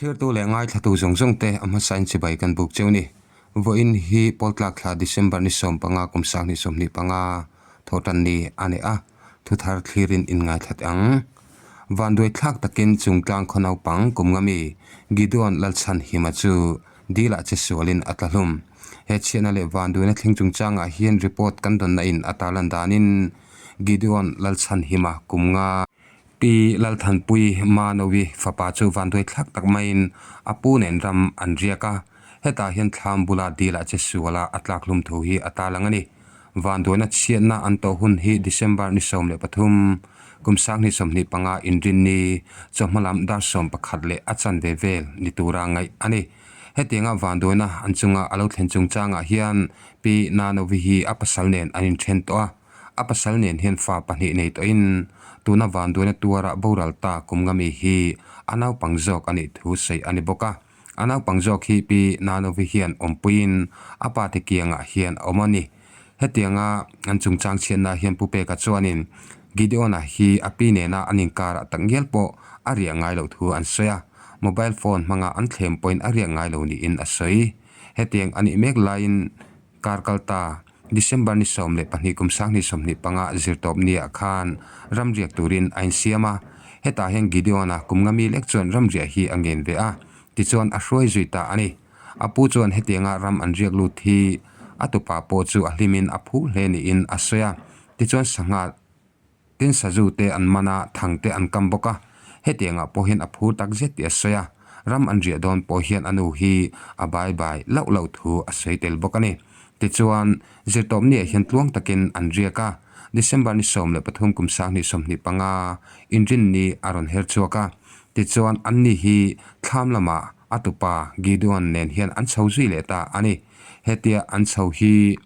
Thirtu leh ngaithlatu zawng zawng te a hmasain chibai kan buk cheu ni. Vawiin hi Pawltlak thla December ni 15 kum 2025 thawhtan ni a ni a, thuthar thlirin in ngaithla teh ang. Vanduai thlak takin Chungtlang khaw naupang kum nga mi Gideon Lalchhanhima chu Dil ah che sualin a tla hlum. He chhiatna leh vanduaina thleng chungchangah hian report kan dawnna in a tarlan danin Gideon Lalchhanhima kum nga Pi Lalthanpui Manovi fapa chu vanduai thlak tak maiin a pu nen ram an riak a, hetah hian thlam bula dil ah che suala a tlak hlum thu hi a tarlang a ni. Vanduaina chhiatna an tawh hun hi December ni 13, kum 2025 inrinni chawhma lam dar 11 leh a chanve vel ni tura ngaih a ni. Hetianga vanduaina an chunga a lo thlen chungchangah hian Pi Nanovi hi a pasal nen an inthen tawh a. A pasal nen hian fa pahnih nei tawhin tuna vanduaina tuara boral ta kum nga mi hi a naupang zawk a nih thu sawi a ni bawk a. A naupang zawk hi Pi Nanovi hian awmpuiin a pa te kiangah hian a awm a ni. Hetianga an chungchang chhiatna hian Pu Peka chuanin Gideon-a hi a pi nena an inkarah tak ngial pawh a riah ngai loh thu an sawi a, mobile phone hmanga an thlem pawhin a riah ngai lo niin a sawi. Hetiang a nih mek laiin Kar kal ta, December ni 12 kum 2025 zirtawp niah khan ramriak turin a insiam a. Hetah hian Gideon-a kum nga mi lek chuan ramriah hi a ngen ve a, tichuan a hruai zui ta a ni. A pu chuan hetianga ram an riak lut hi a tupa pawh chu a hlimin a phu hle niin a sawi a, tichuan sangha Tin sazu te an man a, thang te an kam bawk a, hetiangah pawh hian a phur tak zet tih a sawi a, ram an riah dawn pawh hian a nu hi a bai bai lauh lauh thu a sawi tel bawk a ni. Tichuan, zirtawpniah hian tluang takin an riak a, December ni 13 kum 2025 inrinni a rawn her chhuak a, tichuan anni hi thlam lamah a tupa Gideon nen hian an chho zui leh ta a ni. Hetia an chho hi.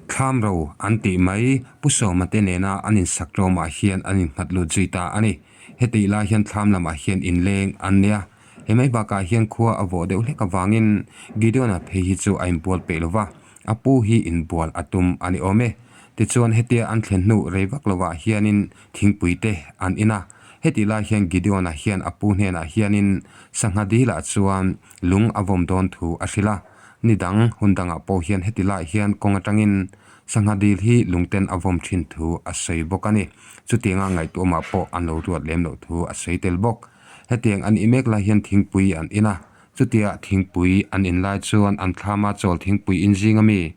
Thlam ro an tih mai, Pu Sawma te nena an insak tlawmah hian an innghat lut zui ta a ni. Hetih lai hian thlam lamah hian inleng an nia. He mai bakah hian khua a vawh deuh hlek avangin Gideon-a phei hi chu a inbual peih lo va, a pu hi inbual a tum a ni awm e. Tichuan hetia an thlen hnu rei vak lovah hianin thingpui te an in a. Hetih lai hian Gideon-a hian a pu hnenah hianin sangha dilah chuan lung a vawm dawn thu a hrilh a. Ni dang, hun dangah pawh hian heti laiah hian kawng atangin sangha dil hi lungten a vawm thin thu a sawi bawk a ni. Chutianga ngaihtuahmah pawh an lo ruat lem loh thu a sawi tel bawk. Hetiang an imek lai hian thingpui an in a, chutia thingpui an in lai chuan an thlama chawl thingpui in zing ami.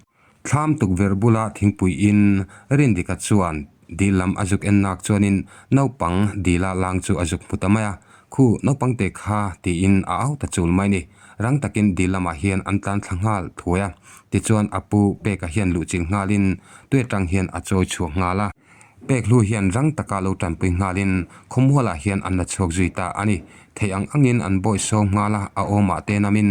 Thlam tukverh bula thingpui in Rindika chuan dil lam a zuk en nak chuanin naupang dila lang chu a zuk hmu ta mai a, Khu, naupang te kha tiin a au ta chul mai ni. Rang takin dil lamah hian an tlan thla nghal thuai a, tichuan a pu Peka hian luhchilh nghalin tui atang hian a chawi chhuak nghal a. Pek hlu hian rang taka lo tanpui nghalin khawmualah hian an la chhuak zui ta a ni. Theih ang angin an bawihsawm nghal a, a awmah te namin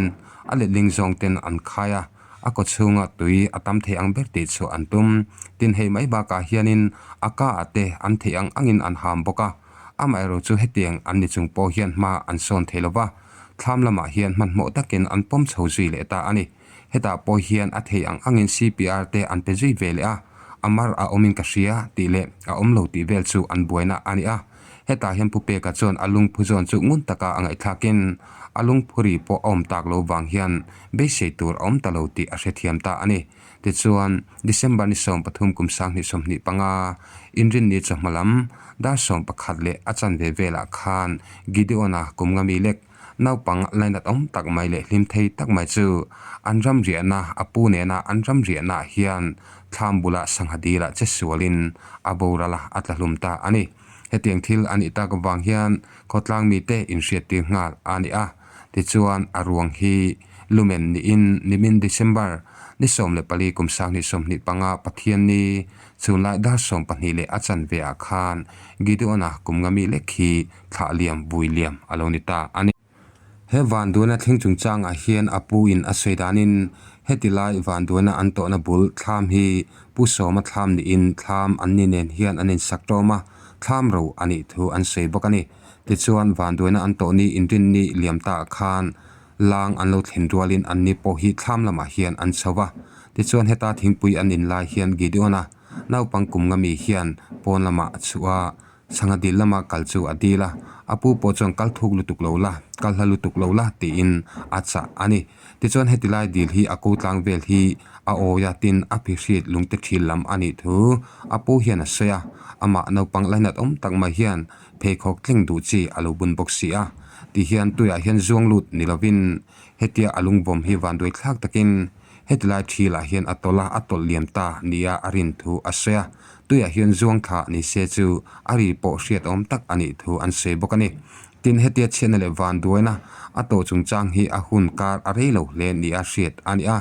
a letling zawng ten an khai a. A kaw chhunga tui a tam thei ang ber tih chhuah an tum. Tin hei mai bakah hianin a ka ah te an theih ang angin an ham bawk a. Amaherawh chu hetiang an ni chung pawh hian hma an sawn thei lo va, thlam lamah hian hmanhmawh takin an pawm chho zui leh ta a ni. Hetah pawh hian a thei ang angin CPR te an pe zui ve leh a, a mar a awmin ka hria tih leh a awm lo tih vel chu an buaina a ni a. Hetah hian Pu Peka chuan a lungphu zawn chu ngun taka a ngaihthlakin a lungphu ri pawh a awm tak lo vang hian beisei tur a awm ta lo tih a hrethiam ta a ni. Tichuan, December ni 13 kum 2025 Inrinni chawhma lam dar 11 leh a chanve velah khan Gideon-a kum nga mi lek naupang lainat awm tak mai leh hlim thei tak mai chu an ram riahna a pu nena an ram riahnaah hian thlam bulah sangha dilah che sualin a boral a, a tla hlum ta a ni. Hetiang thil a nih tak avang hian khawtlang mite inhriattir nghal a ni a. Tichuan a ruang hi lumen niin nimin December ni 14 kum 2025 Pathianni chhunlai dar 12 leh a chanve ah khan Gideon-a kum nga mi lek hi thlah liam vui liam a lo ni ta a ni. He vanduaina thleng chungchangah hian a pu in a sawi danin heti lai vanduaina an tawhna bul thlam hi Pu Sawma thlam niin thlam an ni nen hian an insak tawm a, thlam ro a nih thu an sawi bawk a ni. Tichuan vanduaina an tawh ni inrinni liam ta ah khan lang an lo thlen rualin an ni pawh hi thlam lamah hian an chho va. Tichuan heta thingpui an in lai hian Gideon-a naupang kum nga mi hian pawn lamah a chhuah a. Sangha dil lama kal chu a dil a, a pu pawh chuan kal thuk lutuk lo la, kal hla lutuk lo la tiin a chah a ni. Tichuan heti lai dil hi a ko tlang vel hi a awi a tin a phihrit lungte thil lam a nih thu a pu hian a sawi a, amah naupang lainat awm tak mai hian pheikhawk tleng duh chi a lo bun bawk si a. Tihian tuiah hian zuang lut ni lovin hetia a lungvawm hi vanduai thlak takin heti lai thilah hian a tawlh a, a tawlh liam ta nia a rin thu a sawi a. Tuiah hian zuang thlah ni se chu a ri pawh hriat awm tak a nih thu an sawi bawk a ni. Tin, hetia chhiatna leh vanduaina a tawh chungchang hi a hun kar a rei lo hle nia hriat a ni a.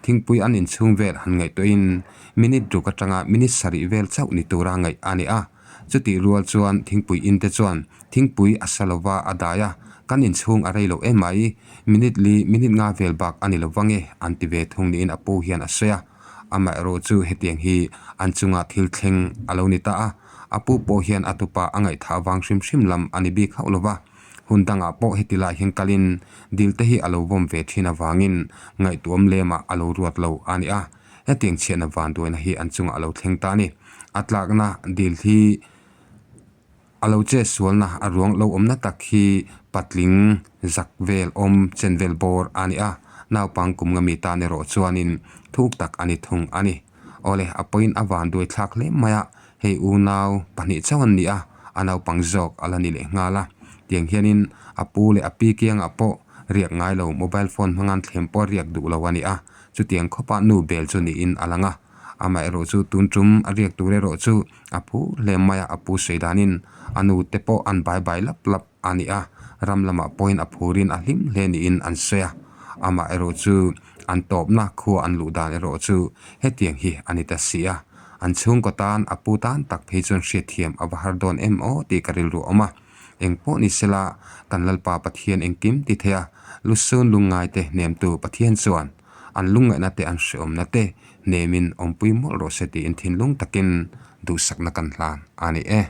Thingpui an inchhung vel han ngaihtuahin minute ruk atanga minute sarih vel chauh ni tura ngaih a ni a. Chutih rual chuan thingpui in te chuan thingpui a sa lova a dai a, kan inchhung a rei lo em mai, minute li minute nga vel bak a ni lo vang e an ti ve thung niin a pu hian a sawi a. Amaherawh chu hetiang hi an chunga thil thleng a lo ni ta a, a pu pawh hian a tupa a ngaihthah vang hrim hrim lam a ni bik hauh lo va. Hun dangah pawh heti lai hian kalin dil te hi a lo vawm ve thin avangin ngaihtuam lemah a lo ruat lo a ni a, hetiang chhiatna vanduaina hi an chungah a lo thleng ta a ni. A tlakna dil hi. A lo che sualna a ruang lo awmna tak hi patling zak vel awm chen vel bawr a ni a, naupang kum nga mi tan erawh chuanin thuk tak a ni thung a ni. Awle, a pawhin a van duai thlak hle mai a, hei unau pahnih chauh an ni a, a naupang zawk a la ni leh nghal a. Tiang hianin a pu leh a pi kiangah pawh riak ngai lo, mobile phone hmanga'n thlem pawh a riak duh lo a ni a, chutiang khawpa nu bel chu niin a lang a. Amaherawh chu tun tum a riak tur erawh chu a phu hle mai a, a pu sawi danin a nu te pawh an bai bai lap lap a ni a, ram lamah pawhin a phurin a hlim hle niin an sawi a. Amaherawh chu an tawpna khua an luh dan erawh chu hetiang hi a ni ta si a, an chhungkaw tan a pu tan tak phei chuan hriatthiam a va har dawn em aw tih ka rilru a awm a. Eng pawh ni sela kan Lalpa Pathian engkim ti thei a, lusun lungngaite hnemtu Pathian chuan An lungngaihna te an hreawmna te hnemin awmpui mawlh rawh se tiin thinlung takin duhsakna kan hlan a ni e.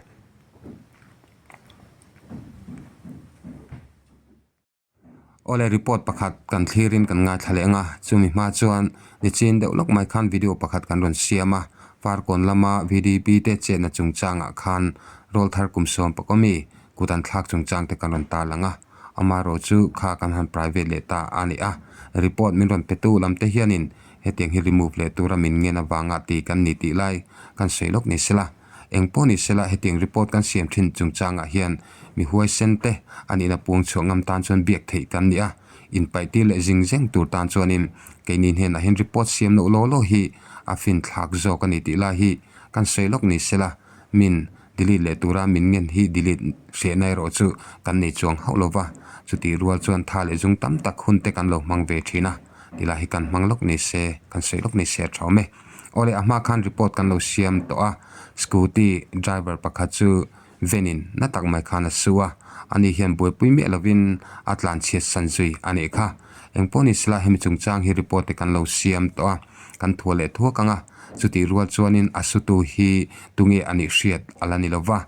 Awle report pakhat kan thlirin kan ngaithla leh ang a, chumi hma chuan nichin deuh lawk mai khan video pakhat kan rawn siam a, Farkawn lama VDP te chetna chungchangah khan rawlthar kum sawm pakawmi kut an thlak chungchang te kan rawn tarlang a. Amaherawh chu kha kan han private leh ta a ni a, report min rawn petu lam te hianin hetiang hi remove leh tura min ngen avanga ti kan ni tih lai kan sawi lawk ni sela. Eng pawh ni sela hetiang report kan siam thin chungchangah hian mi huaisen te a nihna puang chhuah ngam tan chuan biak theih kan ni a, inpaihtir leh zing zeng tur tan chuanin keini hnenah hian report siam loh law law hi a finthlak zawk a ni tih lai hi kan sawi lawk ni sela min Delete leh tura min ngen hi delete hrehna erawh chu kan nei chuang hauh lo va, chutih rual chuan tha leh zung tam tak hun te kan lo hmang ve thin a, tilai hi kan hmang lawk ni se, kan sawi lawk ni se a tha awm e. Awle a hma khan report kan lo siam tawh a, scooty driver pakhat chu venin na tak mai khan a su a, ani hian buaipui miah lovin a tlanchhiat san zui a nih kha. Engpawh ni sela hemi chungchang hi report te kan lo siam tawh a, kan thuah leh thuak ang a. Chutih rual chuanin a sutu hi tunge a nih hriat a la ni lo va,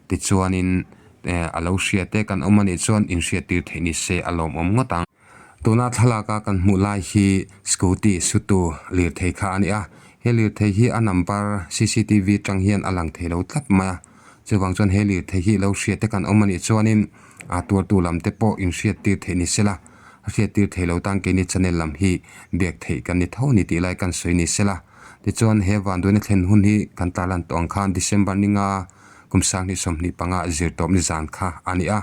tichuanin a lo hriat te kan awm a nih chuan inhriattir theih ni se a lawmawm ngawt ang. Tuna thlalaka kan hmuh lai hi scooty sutu lirthei kha a ni a, he lirthei hi a number cctv atang hian a lang thei lo tlat mai a, chuvang chuan he lirthei hi lo hriat te kan awm a nih chuanin a tuartu lam te pawh inhriattir theih ni sela. A hriattir thei lo tan keini channel lam hi biak theih kan ni tho ni tih lai kan sawi ni sela. Tichuan he vanduaina thlen hun hi kan tarlan tawh ang khan December ninga kum sanghnih 25 zir tawp ni zan kha a ni a.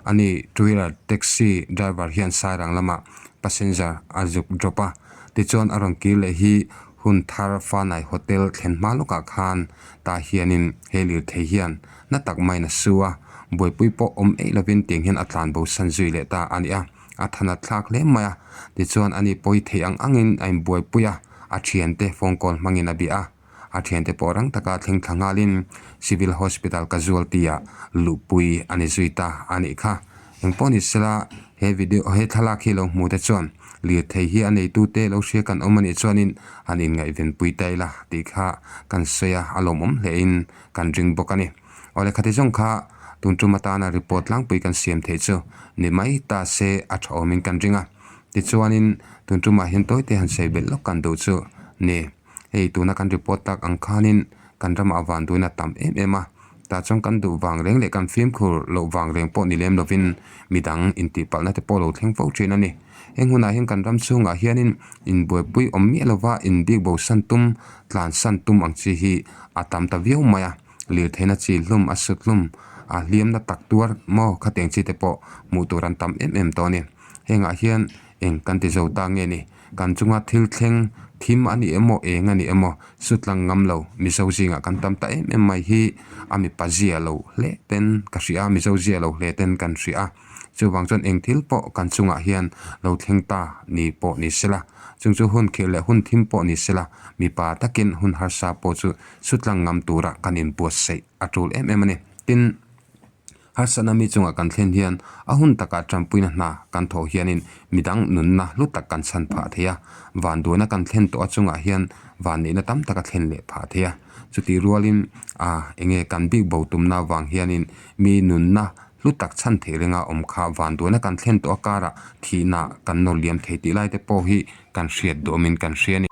Ani two wheeler taxi driver hian Sairang lamah passenger a zuk drop a. Tichuan a rawn kir leh hi hun thar Fanai Hotel thlen hma lawkah khan tah hianin he lirthei hian na tak maiin a su a, buaipui pawh awm eih lovin tiang hian a tlan bo san zui leh ta a ni a, a than a thlak hle mai a, tichuan ani pawi theih ang angin a inbuaipui a, a thiante phone call hmangin a bia a, a thiante pawh rang taka thleng thla nghalin Civil Hospital casualty ah luhpui a ni zui ta a nih kha. Engpawh ni sela he video he thlalak hi lo hmu te chuan lirthei hi a neitute lo hria kan awm a nih chuanin an inngaihvenpui ta ila tih kha kan sawi a, a lawmawm hlein kan ring bawk a ni. Awle khati zawng kha tun tum atana report tlangpui kan siam theih chu ni mai ta se a tha awmin kan ring a. Tichuanin tun tumah hian tawite han sawi belh lawk kan duh chu ni. Hei tuna kan report tak ang khanin kan ramah vanduaina tam em em a. Tah chuan kan duh vang reng leh kan fimkhur loh vang reng pawh ni lem lovin midang intihpalhna te pawh lo thleng fo thin a ni. Heng hunah hian kan ram chhungah hianin inbuaipui awm miah lova inbik bosan tum, tlansan tum ang chi hi a tam ta viau mai a. Lirtheihna chi hlum, a sut hlum, a hliamna tak tuar maw khatiang chi te pawh hmuh tur an tam em em tawh a ni. Hengah hian eng kan ti zo ta nge ni? Kan chunga thil thleng thim a ni emaw eng a ni emaw sutlang ngam lo Mizo zingah kan tam ta em em mai hi a mipa zia lo hle ten ka hria a, Mizo zia lo hle ten kan hria a. Chuvang chuan eng thil pawh kan chungah hian lo thleng ta ni pawh ni sela, chung chu hun khirh leh hun thim pawh ni sela, mipa takin hun harsa pawh chu sutlang ngam tura kan inbuatsaih a tul em em a ni. Tin, harsatna mi chungah kan thlen hian a hun takah tanpuina hna kan thawh hianin midang nunna hlu tak kan chhan phah thei a, vanduaina kan thlen tawh a chungah hian vanneihna tam tak a thlen leh phah thei a. Chutih rualin ah enge kan bik bo tumna vang hianin mi nunna hlu tak chhan theih renga awm kha vanduaina kan thlen tawh a karah thihna kan nawr liam thei tih lai te pawh hi kan hriat duhawmin kan hria a ni.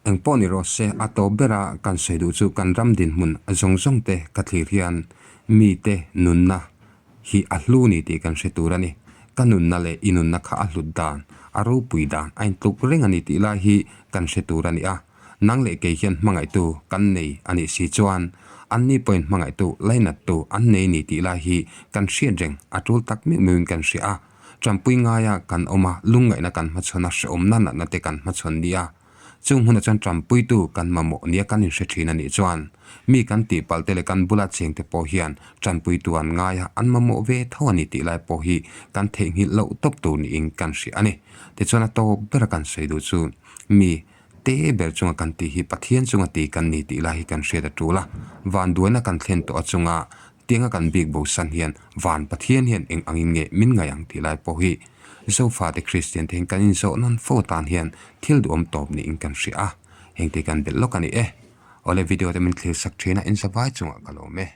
Eng pawh ni rawh se, a tawp bera kan sawi duh chu kan ram dinhmun zawng zawng te ka thlir hian mite nunna hi a hlu ni tih kan hre tur a ni. Ka nunna leh i nunna kha a hlut dan, a ropui dan a intluk reng a ni tih lai hi kan hre tur a ni a. Nang leh kei hian hmangaihtu kan nei a nih si chuan anni pawhin hmangaihtu lainattu an nei ni tih lai hi kan hriat reng a tul tak meuh meuhin kan hria a. Tanpui ngaia kan awm a, lungngaihna kan hmachhawn a, hrehawmna natna te kan hmachhawn nia. Chung hmunah chuan tanpuitu kan mamawh nia kan inhre thin a nih chuan mi kan tihpalh te leh kan bula chengte pawh hian tanpuitu an ngai a, an mamawh ve tho a ni tih lai pawh hi kan theihnghilh loh tawp tur niin kan hria a ni. Tichuan a tawp bera kan sawi duh chu mi te ber chunga kan tih hi Pathian chunga ti kan ni tih lai hi kan hriat a tul a, vanduaina kan thlen tawh a chunga Tianga kan bik bosan hian van Pathian hian eng angin nge min ngaih ang tih lai pawh hi Zofate Kristian te hian kan inzawh nawn fo tan hian thil duhawm tawp niin kan hria a, hengte kan belh lawk a ni e. Awle video te min thlir sak thin a, inzavai chungah ka lawm e.